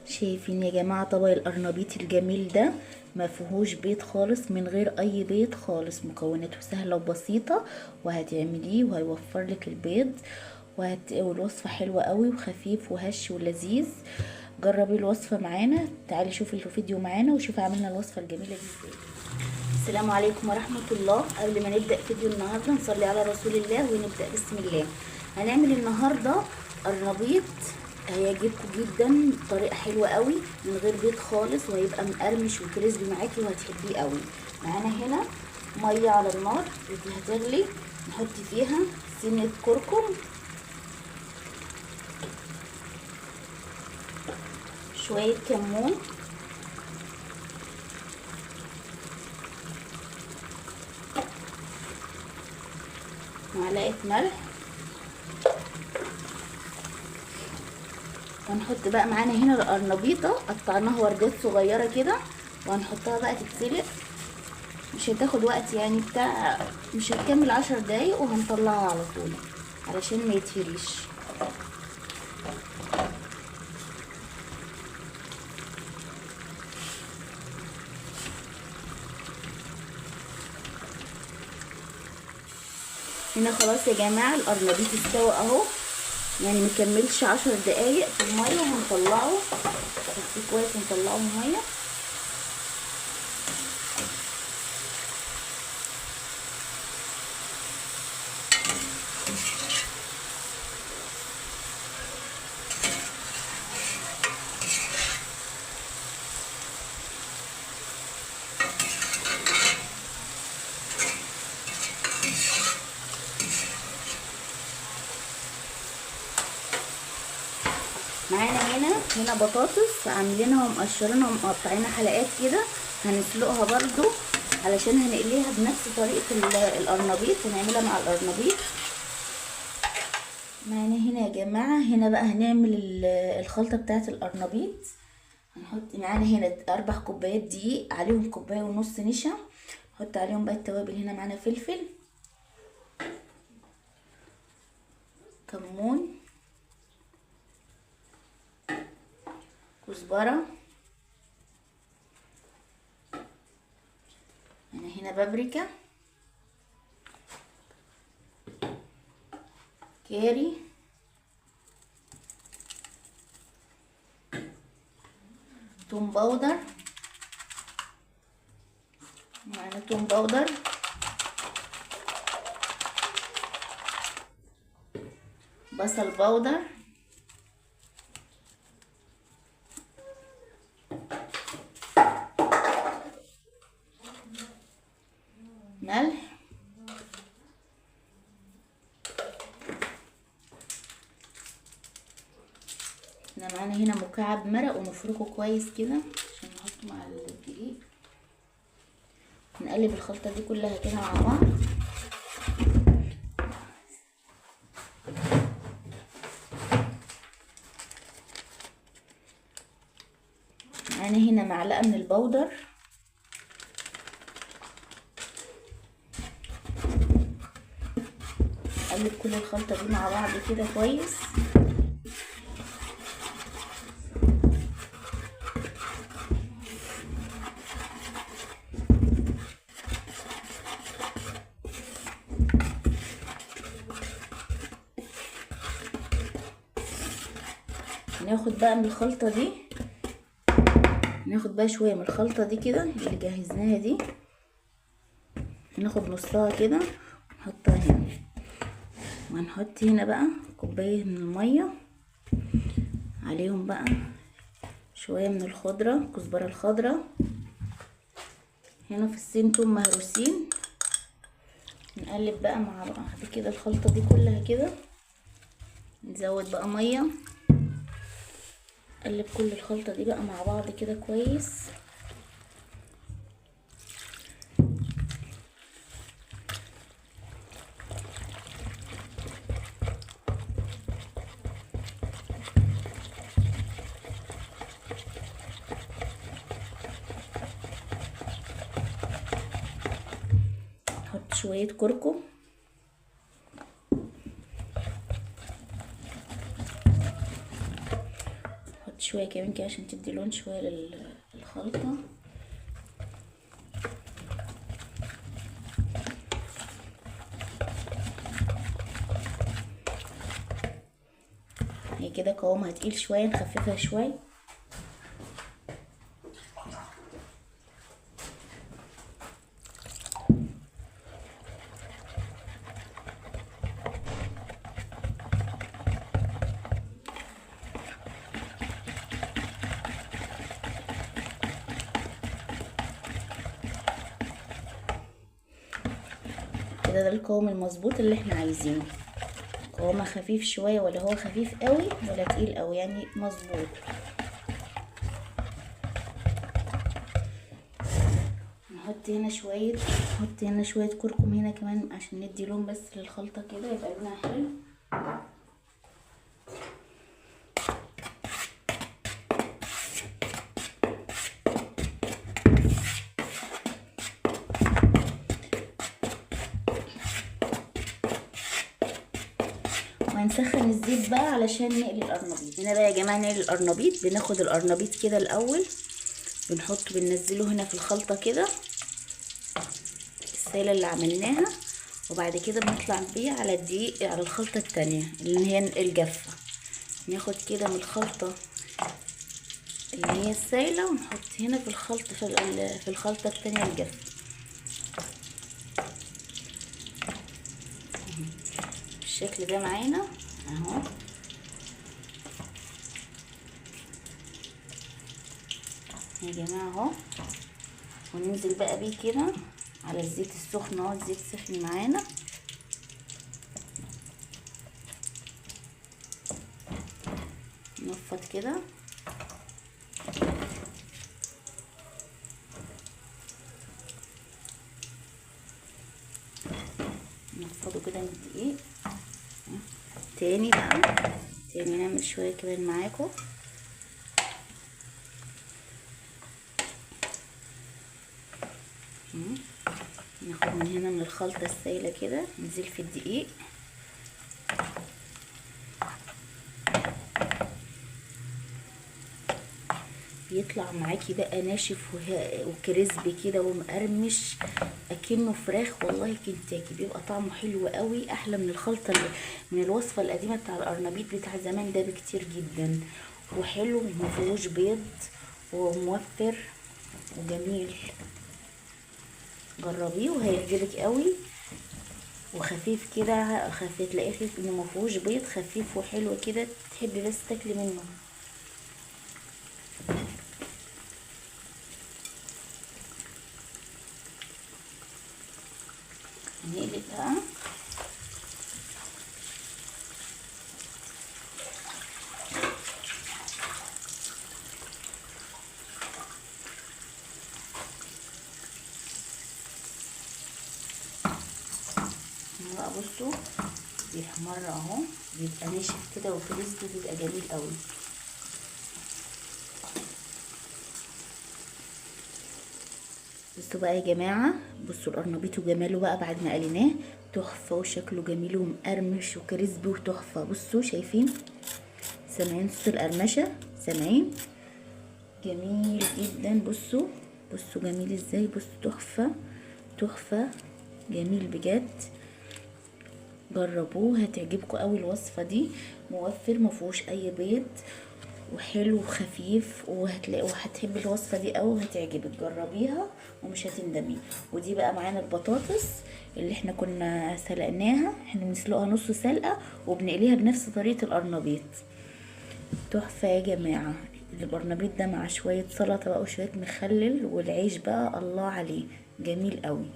شايفين يا جماعة طبق القرنبيط الجميل ده ما فيهوش بيض خالص، من غير اي بيض خالص، مكوناته سهلة وبسيطة وهتعمليه وهيوفر لك البيض، والوصفه حلوة قوي وخفيف وهش ولذيذ. جربي الوصفة معانا، تعالي شوفي الفيديو معانا وشوفي عملنا الوصفة الجميلة دي ازاي. السلام عليكم ورحمة الله. قبل ما نبدا فيديو النهارده نصلي على رسول الله ونبدا بسم الله. هنعمل النهارده قرنبيط هيعجبكم جدا، بطريقة حلوة قوي من غير بيض خالص، وهيبقى مقرمش وكريسبي معاكي وهتحبيه قوي. معانا هنا مية على النار ودي هتغلي، نحط فيها سنة كركم، شوية كمون، معلقه ملح، وهنحط بقى معانا هنا القرنبيطه قطعناها وردات صغيرة كده، وهنحطها بقى تتسلق. مش هتاخد وقت يعني بتاع، مش هتكمل 10 دقايق وهنطلعها على طول علشان ما يتهريش. هنا خلاص يا جماعة القرنبيط استوى اهو، يعني مكملش 10 دقايق في المية وهنطلعه. نغسله كويس ونطلعه من المية. معانا هنا بطاطس عاملينها ومقشرينها ومقطعينها حلقات كده، هنسلقها برضو علشان هنقليها بنفس طريقة القرنبيط، هنعملها مع القرنبيط. معانا هنا يا جماعة هنا بقى هنعمل الخلطة بتاعة القرنبيط. هنحط معانا هنا 4 كوبايات دقيق، عليهم 1.5 كوباية نشا، نحط عليهم بقى التوابل. هنا معانا فلفل، كمون، كزبرة، أنا هنا بابريكا، كاري، توم powder، معانا توم powder، بصل powder، ملح، احنا معانا هنا مكعب مرق ونفركه كويس كده عشان نحطه مع الدقيق. نقلب الخلطة دي كلها كده مع بعض. معانا هنا معلقة من البودر، نقلب كل الخلطة دي مع بعض كده كويس. ناخد بقى من الخلطة دي، ناخد بقى شوية من الخلطة دي كده اللي جهزناها دي، ناخد نصها كده ونحطها هنا، وهنحط هنا بقى كوباية من المية، عليهم بقى شوية من الخضرة، الكزبرة الخضرة، هنا فصين توم مهروسين. نقلب بقى مع بعض كده الخلطة دي كلها كده، نزود بقى مية، نقلب كل الخلطة دي بقى مع بعض كده كويس. نحط شوية كركم، نحط شوية كمان كده عشان تدي لون شوية للخلطه. هي كده قوامها تقيل شوية، نخففها شوية. كده ده القوام المظبوط اللي احنا عايزينه، قوامه خفيف شوية، ولا هو خفيف قوي ولا تقيل قوي، يعني مظبوط. نحط هنا شوية، نحط هنا شوية كركم هنا كمان عشان ندي لون بس للخلطه كده، يبقى لونها حلو. وهنسخن الزيت بقى علشان نقلي القرنبيط. هنا بقى يا جماعة نقلي القرنبيط، بناخد القرنبيط كده الاول، بنحطه بننزله هنا في الخلطة كده السائلة اللي عملناها، وبعد كده بنطلع بيه على الدقيق على الخلطة التانية اللي هي الجافه. ناخد كده من الخلطة اللي هي السائلة ونحط هنا في الخلطة في الخلطة التانية الجافه بالشكل ده معانا اهو. يا جماعة اهو، وننزل بقى بيه كده على الزيت السخن اهو، الزيت سخن معانا. نفض كده نفضه كده من الدقيق تاني بقى، تاني نعمل شوية كمان معاكم. ناخد من هنا من الخلطة السايلة كده، ننزل في الدقيق. بيطلع معاكي بقى ناشف وكريسبي كده ومقرمش اكنه فراخ والله كنتاكي، بيبقى طعمه حلو قوي، احلى من الخلطة اللي من الوصفة القديمة بتاع القرنبيط بتاع زمان ده بكتير جدا، وحلو ومفيهوش بيض وموفر وجميل. جربيه وهيعجبك قوي، وخفيف كده، خفيف تلاقيه خفيف انه مفيهوش بيض، خفيف وحلو كده، تحبي بس تاكلي منه. نقلب بقى بقى، بصوا بيحمر اهو، بيبقى ناشف كده وكريسبي، بيبقى جميل قوي. بصوا بقى يا جماعة، بصوا القرنبيط وجماله بقى بعد ما قليناه، تحفة وشكله جميل ومقرمش وكريسبي وتحفه. بصوا شايفين، سامعين صوت القرمشه؟ سامعين؟ جميل جدا. بصوا بصوا جميل ازاي، بصوا تحفة تحفة، جميل بجد. جربوه هتعجبكم قوي الوصفة دي، موفر مفيهوش اي بيض وحلو وخفيف، وهتلاقوا هتحبي الوصفة دي قوي وهتعجبك، جربيها ومش هتندمي. ودي بقى معانا البطاطس اللي احنا كنا سلقناها، احنا بنسلقها نص سلقه وبنقليها بنفس طريقه القرنبيط. تحفة يا جماعة القرنبيط ده مع شوية سلطة بقى وشوية مخلل والعيش بقى، الله عليه جميل قوي.